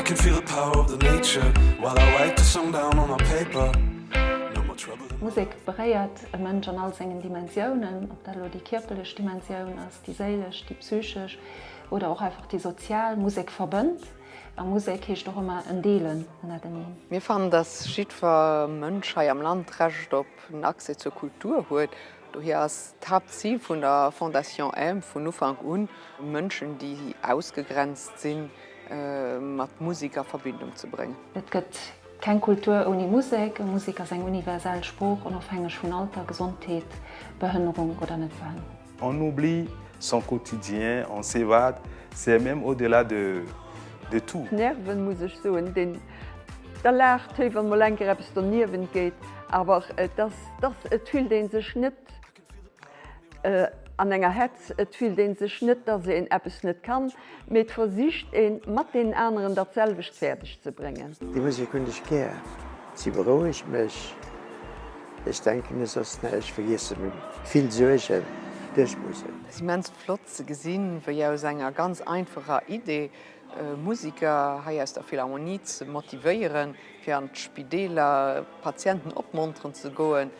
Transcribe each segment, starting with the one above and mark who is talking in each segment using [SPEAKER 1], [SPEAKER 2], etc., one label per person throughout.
[SPEAKER 1] I can feel the power of the nature while I write the song down on my paper No more trouble in Musek beréiert e Mënsch an all sengen Dimensiounen, ob dat elo déi kierperlech Dimensioun ass, déi séilesch, déi psychesch oder och einfach déi sozial. Musek verbënnt a Musek heescht och ëmmer en Deelen ënnerteneen.
[SPEAKER 2] Mir fannen, dass jiddwer Mënsch hei am Land d'Recht op en Accès zur Kultur huet. Dohier ass d'Haaptzil vun der Fondation Aime vun Ufank un, Mënschen, déi ausgegrenzt sinn, mat Musek a Verbindung ze bréngen.
[SPEAKER 1] Et gëtt keng Kultur ouni Musek. Musek ass eng universell Sprooch, onofhängeg vun Alter, Gesondheet, Behënnerung oder Net-Behënnerung.
[SPEAKER 3] On oublie son quotidien, on s'évade, c'est même au-delà de de tout.
[SPEAKER 4] D'Nerven, muss ech soen, deen da laacht héi wann mol eng Kéier eppes doniewent geet, awer et ass, dass et fillt een sech net an enger Hetz, et fillt een sech net, dass een eppes net kann, mee et versicht een mat deenen aneren dat selwecht fäerdeg ze bréngen.
[SPEAKER 5] Déi Musek hunn ech gär, si berouegt mech, ech denken mir soss näischt, ech vergiesse vill Suergen duerch d'Musek.
[SPEAKER 2] Et ass immens flott ze gesinn, wéi aus enger ganz einfacher Idee, Musiker hei aus der Philharmonie ze motivéieren, fir an d'Spideeler Patienten opmonteren ze goen,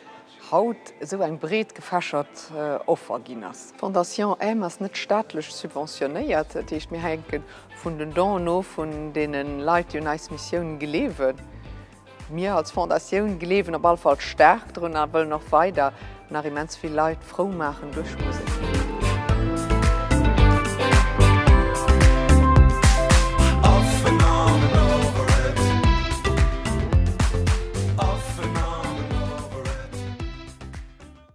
[SPEAKER 2] haut esou eng breet gefächert Offer ginn ass. D'Fondation Aime ass net staatlech subventionéiert, dat heescht mir hänke vun den Donen of vun deene Leit, déi un eis Missioun gleewen. Mir als Fondatioun gleewen op alle Fall staark drun a wëllen och weider nach immens vill Leit frou maachen duerch Musek.